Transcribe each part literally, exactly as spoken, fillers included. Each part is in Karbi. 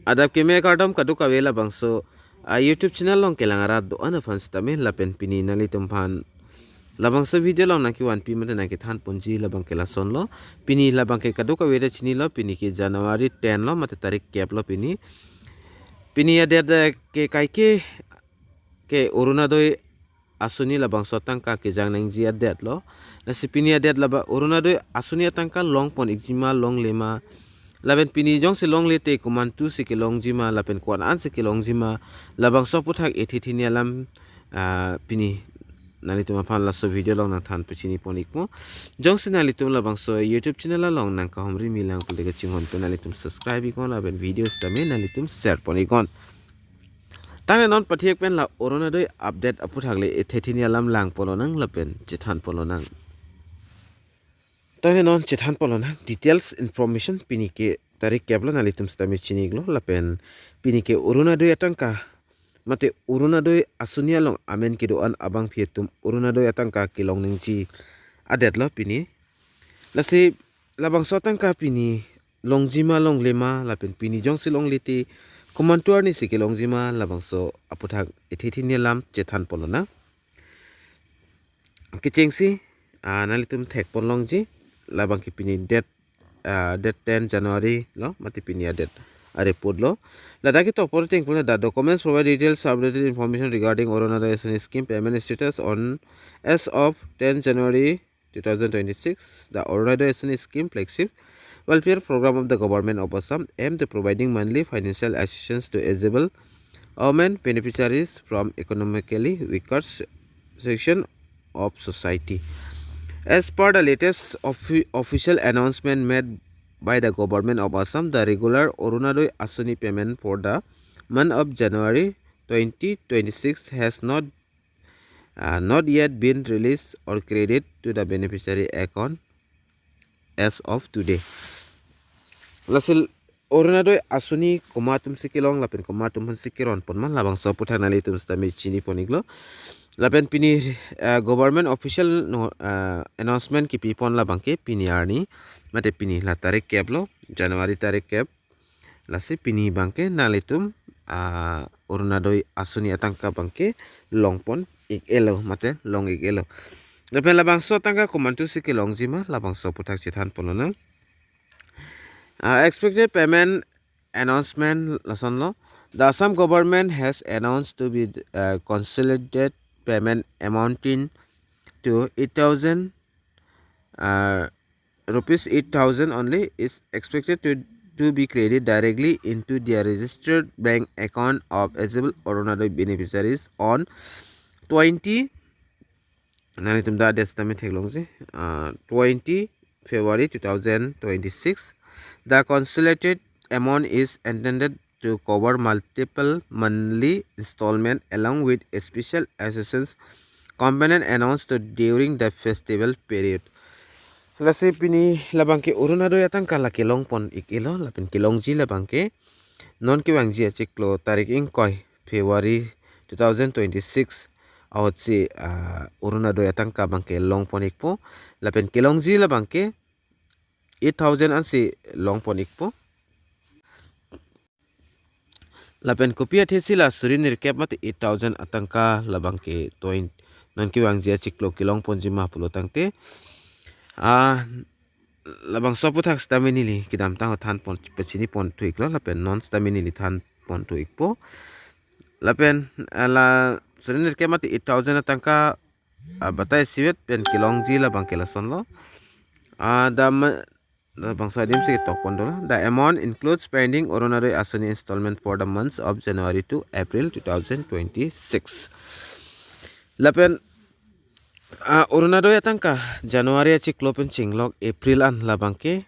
Adap keme kardom kadokave labangso a YouTube channel along kelang arat do-an aphan sitame lapen pini nanglitum aphan labangso video along nangkevanpi mate nangkethan ponji labang ke lasonlo. Pini labang ke kadokave ta chinilo, pini ke January ten lo mate tarik kep lo pini. Pini adet, eh, ke kaike ke Orunodoi asoni labangso atangka kejang nangji adet lo. Lasi pini adet laba Orunodoi asoni atangka longpon ikjima longlema, lapen pini jongsi longle te komantu si kelongjima lapen ko-an an si kelongjima, labangso aputhak ethe thini alam, ah, pini nanglitum aphan laso video along nangthan pachini pon ikpo. Jongsi nanglitum labangso YouTube channel along nangkahumri milang pule kachinghon pen nanglitum subscribe iknon lapen video sitame nanglitum share pon iknon. Tangte non pathek pen la Orunodoi update aputhak le ethe thini alam lang pon lonang lapen chethan pon lonang. Tangte non chethan pon lonang details information, pini ke tarik kep lo, nanglitum sitame chini iklo lapen pini ke Orunodoi atangka mate Orunodoi asoni along amen kedo-an abangphi atum Orunodoi atangka kelong nangji adet lo pini. Lasi labangso atangka pini longjima longlema lapen pini jongsi longle te komantu arni si kelongjima, labangso aputhak ethe thini alam chethan pon lonang. Kechengsi, ah, nanglitum thek pon longji, labang ke pini date, ah, date ten January lo mate pini adet areport lo. Ladak ketok pon ateng pule the documents provide details updated information regarding Orunodoi asoni scheme payment status on as of ten January two thousand twenty-six. The Orunodoi asoni scheme, flagship welfare program of the Government of Assam, aimed to providing monthly financial assistance to eligible women beneficiaries from economically weaker se-, section of society. As per the latest offi-, official announcement made by the Government of Assam, the regular Orunodoi asoni payment for the month of January twenty twenty-six has not, uh, not yet been released or credited to the beneficiary account as of today. Lasi Orunodoi asoni komat atum si kelong lapen komat atum aphan si keron pon ma, labangso aputhak nanglitum sitame chini pon iklo. Lapen pini, eh, government official no, eh, announcement kipi pon labang ke pini arni mate pini la tarik kep lo, January tarik kep. Lasi pini abang ke nanglitum, ah, Orunodoi asoni atangka abang ke long pon ik-elo mate long ik-elo. Lapen labangso atangka komantu si kelongjima, labangso aputhak chethan pon lonang. Ah, expected payment announcement lasonlo. The Assam government has announced to be, uh, consolidated payment amounting to eight thousand, uh, rupees eight thousand only is expected to, to be credited directly into their registered bank account of eligible Orunodoi beneficiaries on twenty, nanglitum dak date sitame theklongsi, ah, twenty February two thousand twenty-six. The consolidated amount is intended to cover multiple monthly installment along with a special assistance component announced to during the festival period. Lasi pini labang ke Orunodoi atangka la kelong pon ik-elo lapen kelongji labang ke non kevangji achiklo tarik ingkoi February two thousand twenty-six ahut si, ah, Orunodoi atangka abang ke long pon ikpo. Lapen kelongji labang ke eight thousand ansi long pon ikpo. Lapen kopi athe si la suri nirkep mate eight thousand atangka labang ke toin non kevangji achiklo kelong ponjima pulo tangte, ah, labangso aputhak sitame neli kedamtang ahut than pon pachini pon thu iklo lapen non sitame neli than pon thu ikpo. Lapen, ah, la suri nirkep mate eight thousand atangka, ah, batai isivet pen kelongji labang ke lasonlo. Ah, dam labangso adim si ketok pon dolo. The amount includes pending Orunodoi asoni installment for the months of January to April two thousand twenty-six. Lapen, ah, Orunodoi atangka January achiklo pen chinglok April an labang ke,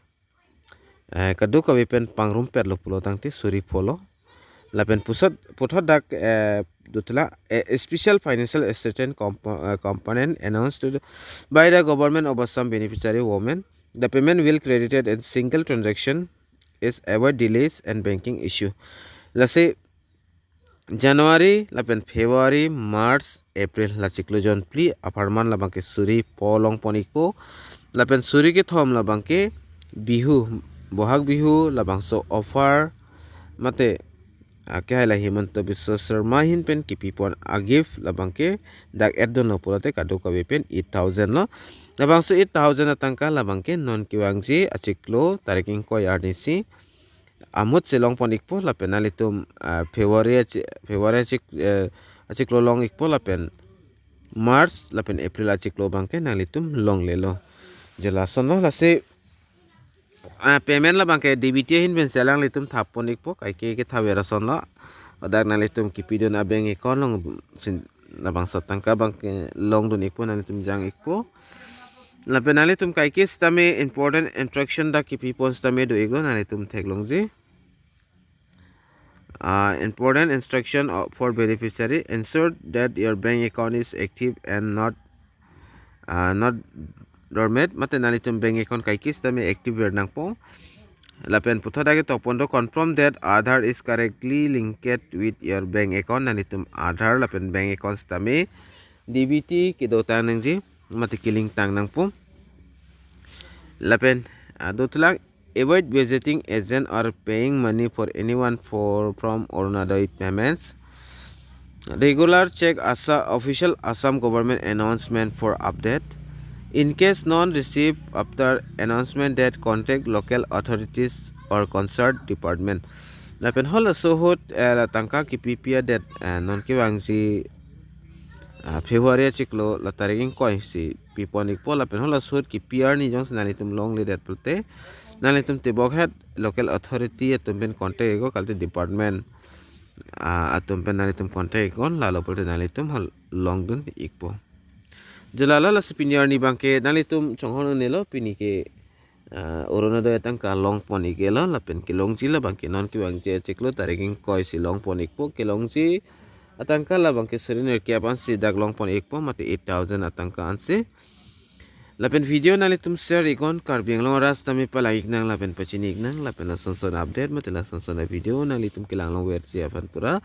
eh, kadokave pen pangrumpetlo pulo tangte suri pholo. Lapen pusot puthot dak, eh, dotula, eh, special financial assistance compo-, eh, component announced to the, by the government of Assam beneficiary women. The payment will credited in single transaction is avoid delays and banking issue. Lasi January lapen February, March, April la chiklo jon phli apharman labang ke suri pho long pon ikpo. Lapen suri kethom labang ke Bihu, Bohag Bihu labangso offer mate ah, kehai la Himanta Biswa Sarma ahin pen kipipon a-gift labangke dak et dunlo pulote kadokave pen eight thousand lo. Labangso eight thousand atangka labangke non kevangji achiklo tarik ingkoi arnisi amut si longpon ikpo lapen nanglitum, ah, February achi-, February achik-, eh, achiklo long ikpo lapen March lapen April achiklo abangke nanglitum longlelo. Je lasonlo, lasi, ah, payment labangke D B T ahin pen si alanglitum thappon ikpo, kaike kethaver asonlo. Ladak nanglitum kipidun a-bank account along sin labangso atangka abangke longdun ikpo, nanglitum jang ikpo. Lapen nanglitum kaike sitame important instruction dak kipipon sitame do iklo, nanglitum theklongji. Uh, important instruction of, for beneficiary: ensure that your bank account is active and not, uh, not dormant. Mate nanglitum bank account kaike sitame active ver nangpo. Lapen puthot dak ketokpon do: confirm that Aadhaar is correctly linked with your bank account. Nanglitum Aadhaar lapen bank account sitame D B T kedotang nangji, mate kelink tang nangpo. Lapen, ah, dothulang: avoid visiting agent or paying money for anyone for, from Orunodoi payments. Regular check Assa-, official Assam government announcement for update. In case none receive after announcement date, contact local authorities or concerned department. Lapen halaso ahut, eh, la tangka kipipi adet, eh, non kevangji, ah, February achiklo la tarik ingkoi si pipon ikpo lapen halaso ahut kipi arni jongsi nanglitum longledet pulote nanglitum tebokhet local authority atum pen contact iknon, kalite department, ah, atum pen nanglitum contact iknon, lalo pulote nanglitum hal longdun ikpo. Je lalo, lasi pini arni abangke nanglitum chonghong nangnelo, pini ke, ah, Orunodoi atangka longpon ikelo lapen kelongji labangke non kevangji achiklo tarik ingkoi si longpon ikpo, kelongji atangka labangke suri nerkep ansi dak longpon ikpo, mate eight thousand atangka ansi. Lapen video nanglitum share iknon, Karbi Anglong arat sitame palang iknang lapen pachini iknang, lapen lasonson update mate lasonson a-video nanglitum kelang longverji aphan pura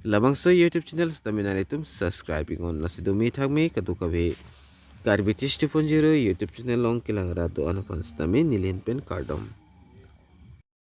labangso YouTube channel sitame nanglitum subscribe iknon. Lasi dumi thakmi kadokave Karbi Twenty-four zero YouTube channel along kelang rat do-an aphan sitame neli ahin pen kardom.